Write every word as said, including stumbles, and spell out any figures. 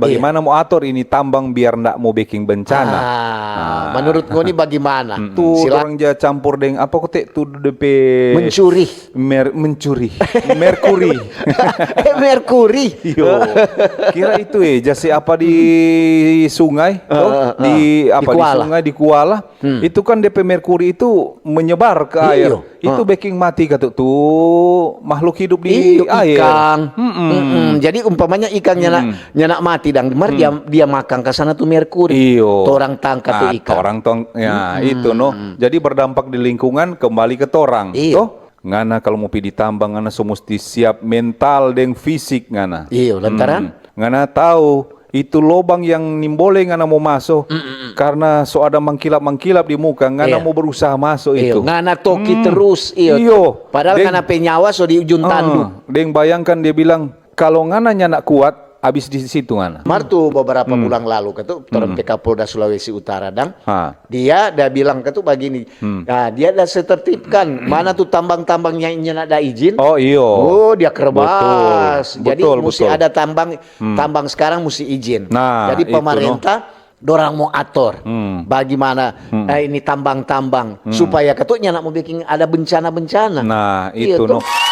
Bagaimana mo ator ini tambang biar ndak mo beking bencana? Ah, menurut ngoni bagaimana? Tu orang ja campur deng apa kote tu depe Mencuri. Mer, mencuri. Merkuri. Eh, Merkuri. Iyo. Kira itu eh jasi apa di sungai, toh? Ah, ah, Di ah. apa Di di Kuala. Sungai di Kuala. Itu kan depe merkuri itu menyebar ke air. Iyo. Itu Ah. beking mati katu tu makhluk hidup di Iyo, air. Ikang. Mm-mm. Mm-mm. Jadi umpamanya ikang nyana, nyana mati dang, mar dia, dia makang ke sana tu merkuri. Iyo. Torang tangka tu Ah, ikang. Torang tong, ya itu no. Jadi berdampak di lingkungan kembali ke torang. Iyo. Toh? Ngana kalau mo pi di tambang ngana so musti siap mental deng fisik ngana. Iyo, lantaran? Hmm. Ngana tahu itu lobang yang nimbole ngana mo maso karena so ada mangkilap-mangkilap di muka, ngana Iyo. Mo berusaha maso Iyo, itu. Ngana toki Hmm. terus, iyo. Iyo. Padahal Deng- ngana pe nyawa so di ujung tandu. Ah, deng bayangkan dia bilang, kalau ngana nyanda kuat, abis di situ ngana. Mar tu beberapa bulan lalu katu torang P K Polda Sulawesi Utara dang, Ha. dia da bilang katu bagini, nah, dia da se tertibkan mana tu tambang-tambang yang nyanda ada izin. Oh, iyo. Oh, dia kerebas. Betul, Jadi betul, musti betul. ada tambang, tambang sekarang musti izin. Nah, Jadi itu, no. Pemerintah dorang mo ator bagaimana eh, ini tambang-tambang supaya katu nyanda mo bikin ada bencana-bencana. Nah, Iya, itu toh. No.